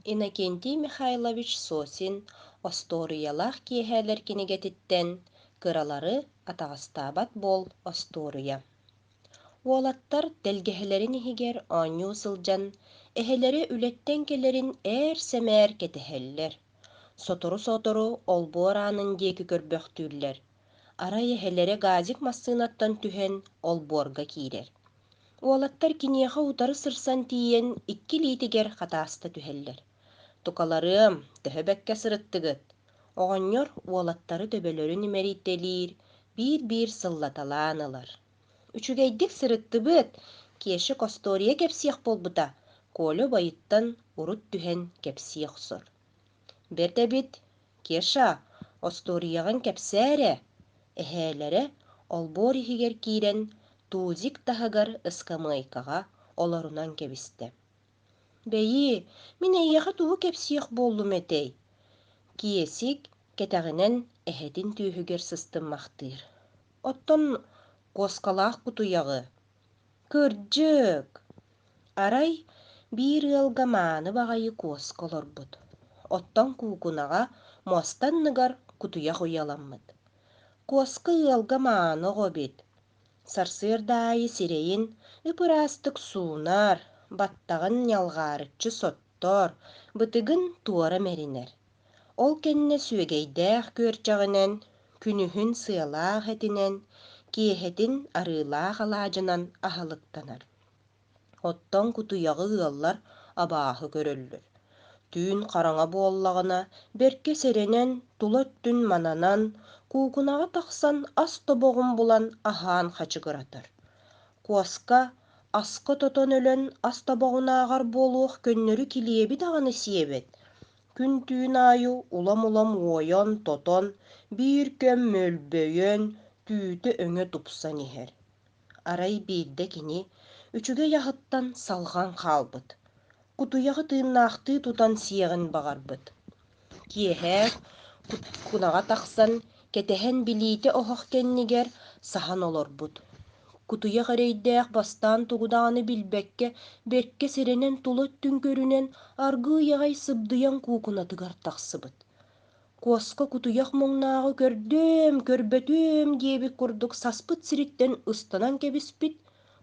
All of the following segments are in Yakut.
Иннокентий Михайлович Сосин «Остуоруйалаах киэһээлэр» кинигэтиттэн «Кыралары атаҕастаабат буол» остуоруйа. Уолаттар тэлгэһэлэрин иһигэр оонньуу сылдьан, эһэлэрэ үлэттэн кэлэрин ээр-сэмээр кэтэһэллэр. Сотору-сотору олбуор аанын диэки көрбөхтүүллэр. Арай эһэлэрэ газик массыынаттан түһэн олбуорга киирэр. Уолаттар киниэхэ утары сырсан тиийэн икки илиитигэр хатааста түһэллэр: «Тукаларыам, төһө бэккэ сырыттыгыт?» Оҕонньор уолаттары төбөлөрүн имэрийтэлиир, биир-биир сыллаталаан ылар. «Үчүгэйдик сырыттыбыт, Кешик остуоруйа кэпсиэх буолбута», Коля убайыттан урут түһэн кэпсии охсор. «Бэрт эбит, Кеша, остуоруйаҕын кэпсээ эрэ», эһээлэрэ олбуор иһигэр киирэн Тузик таһыгар ыскамыайкаҕа олорунан кэбистэ. «Бэйи, мин эйиэхэ тугу кэпсиэх буоллум этэй?» Киэсик кэтэҕинэн эһэтин түөһүгэр сыстыммахтыыр. «Оттон куоскалаах кутуйаҕы Кырдьык, арай биир ыалга мааны баҕайы куоска олорбут, оттон куукунаҕа муоста анныгар кутуйах уйаламмыт. Куоска ыалга мааны оҕо эбит. Сарсыарда аайы сирэйин ып-ыраастык суунар, баттаҕын ньалҕаарыччы соттор, бытыгын туора мэринэр. Ол кэннэ сүөгэйдээх күөрчэҕинэн, күнүһүн сыалаах этинэн, киэһэтин арыылаах алаадьынан аһылыктанар. Оттон кутуйаҕы ыаллар абааһы көрөллөр. Түүн хараҥа буоллаҕына, бэркэ сэрэнэн, тула өттүн мананан, куукунаҕа тахсан ас тобоҕун булан аһаан хачыгыратар. Куоска аска тотон өлөн ас тобоҕунааҕар буолуох көннөрү килиэби даҕаны сиэбэт, Күн-түүн аайы улам-улам уойан-тотон, биир кэм мөлбөйөн, түүтэ-өҥө тупсан иһэр. Арай биирдэ кини үчүгэй аһыттан салҕан хаалбыт, кутуйаҕы тыыннаахтыы тутан сиэҕин баҕарбыт. Киэһэ кунаҕа тахсан, кэтэһэн билиитэ оһох кэннигэр саһан олорбут. Кутуйах эрэйдээх бастаан тугу даҕаны билбэккэ, бэркэ сэрэнэн тула өттүн көрүнэн, аргыый аҕай сыбдыйан куукунатыгар тахсыбыт. Куоска кутуйах муҥнааҕы көрдүм, көрбөтүм диэбит курдук саспыт сириттэн ыстанан кэбиспит,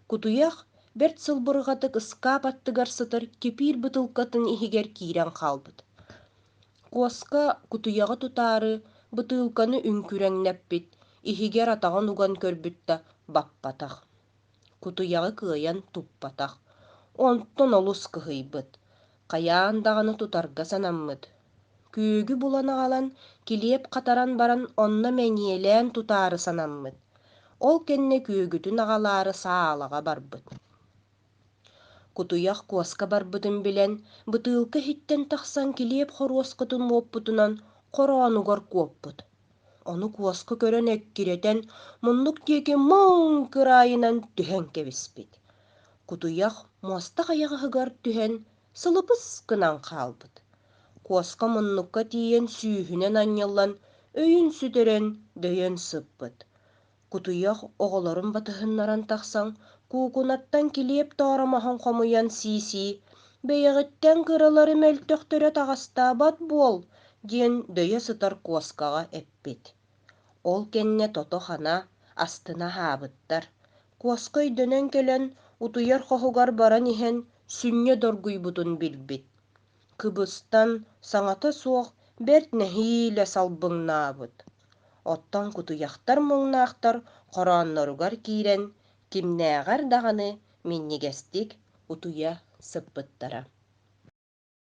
кутуйах бэрт сылбырҕатык ыскаап аттыгар сытар кипиир бытыылкатын иһигэр киирэн хаалбыт. Куоска кутуйаҕы тутаары бытыылканы үҥкүрэҥнэппит, иһигэр атаҕын уган көрбүт да баппатах. Кутуйаҕы кыайан туппатах, онтон олус кыһыйбыт, хайаан даҕаны тутарга санаммыт. Күөгү булан аҕалан, килиэп хатаран баран онно мэҥиэлээн тутаары санаммыт. Ол кэннэ күөгүтүн аҕалаары саалаҕа барбыт. Кутуйах куоска барбытын билэн, бытыылка иһиттэн тахсан килиэп хоруоскатын уоппутунан хороонугар куоппут. Ону куоска көрөн эккирэтэн, муннук диэки муҥ кыраайынан түһэн кэбиспит. Кутуйах муоста хайаҕаһыгар түһэн сылыпыс гынан хаалбыт. Куоска муннукка тиийэн сүүһүнэн анньыллан, өйүн сүтэрэн дөйөн сыппыт. Кутуйах оҕолорун батыһыннаран тахсан, куукунаттан килиэп тооромоһун хомуйан сии-сии, «Бэйэҕиттэн кыралары мөлтөхтөрө таҕастаабат буол» диэн дөйө сытар куоскаҕа эппит. Ол кэннэ тото-хана, астына аһаабыттар. Куоска өйдөнөн кэлэн, утуйар хоһугар баран иһэн, сүнньэ доргуйбутун билбит. Кыбыстан, саҥата суох, бэрт нэһиилэ салбыҥнаабыт. Оттон кутуйахтар муҥнаахтар хороонноругар киирэн, кимнээҕэр даҕаны минньигэстик утуйа сыппыттара.